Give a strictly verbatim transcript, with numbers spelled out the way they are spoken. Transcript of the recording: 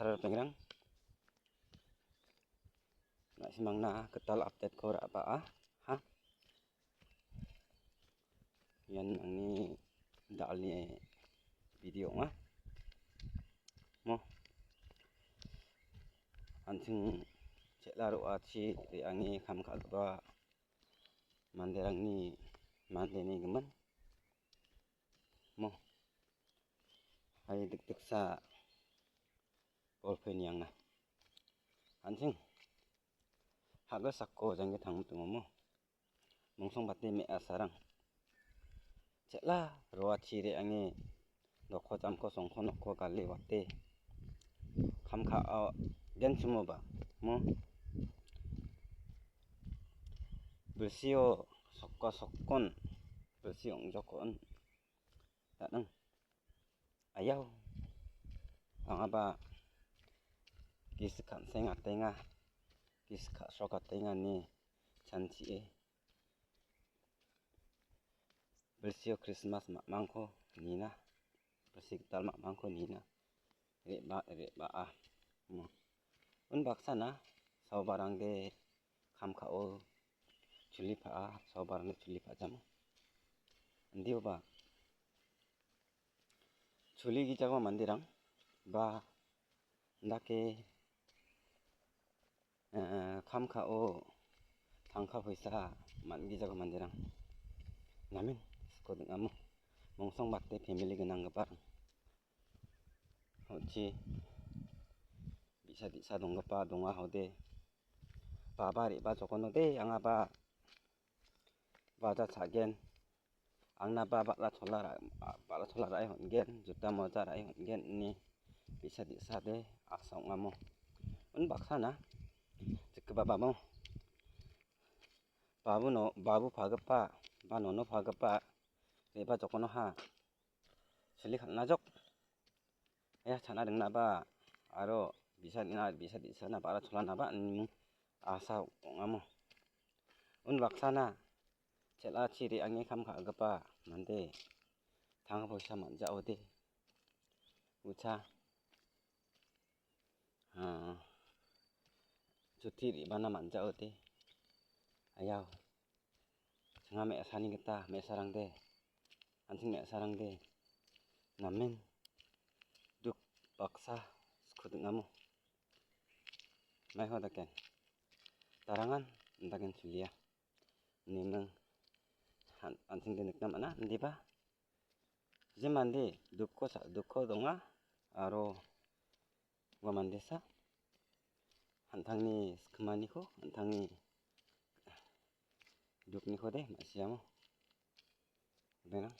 Pengrang, na·simangna gital update-ko ra·baa ha. Ian angni da·alni video ong·a. Mo. An·ching chel·a ro·achi re·ange kam ka·gipa manderangni mandeni gimin. Mo. Ai dikdiksa bol peni angna. An·ching ha·gilsako janggi tangmitingomo. Mongsongbate me·asarang. Chel·a ro·achi re·ange nokko jamko songko nokko gale wate. Kam ka·a genchimoba. Mo. Bilsio sokko sokkon. Bilsi ong·jokon. Da·nang. Ayau. Angaba gisik kan·seng atenga. Gisik ka·srok atenga ine chanchie. Bilsio Krismas ma·mangko nina. Bilsi gital ma·mangko nina. Re·ba-, re·baa. Hmm. Unbaksana saobarangde kam ka·o chuli pa·a, saobarangde chuli pa·jamo. Indioba chuli gijako manderang ba indake, eh, kam ka·o tangka poisa man·gijako manderang. Namen siko ding·amo. Mongsongbate family gnanggiparang. Ong·chi bi·sa di·sa donggipa donga hode. Baba re·ba jokonode angaba baja cha·gen. Angnaba ba·ra chola ra-, ba·ra chola ra·e hon·gen, juta moja ra·e hon·gen ine bi·sa di·sade asa ong·amo. Unbaksana jikgipa bamo. Babuno, babu pagipa, ba nono pagipa, re·ba jokonoha. Chili kal·na jok. Ia cha·na ringnaba aro bi·sa di·na, bi·sa di·sana ba·ra cholanaba ine asa ong·amo. Unbaksana chel·achi re·ange kam ka·gipa mande tangka poisa man·jaode. Ucha, ah, chuti re·bana man·jaode. Ayau. Changa me·asani gita me·asarangde, an·ching me·asarangde namen duk baksa sku ding·amo. Maiho daken, darangan indaken chulia. Neming an-, an·chingde nikna man·a, indiba. Je mande dukko sa-, dukko donga, aro ua mandesa an·tangni skimaniko, an·tangni duknikode ma·siamo. Benang.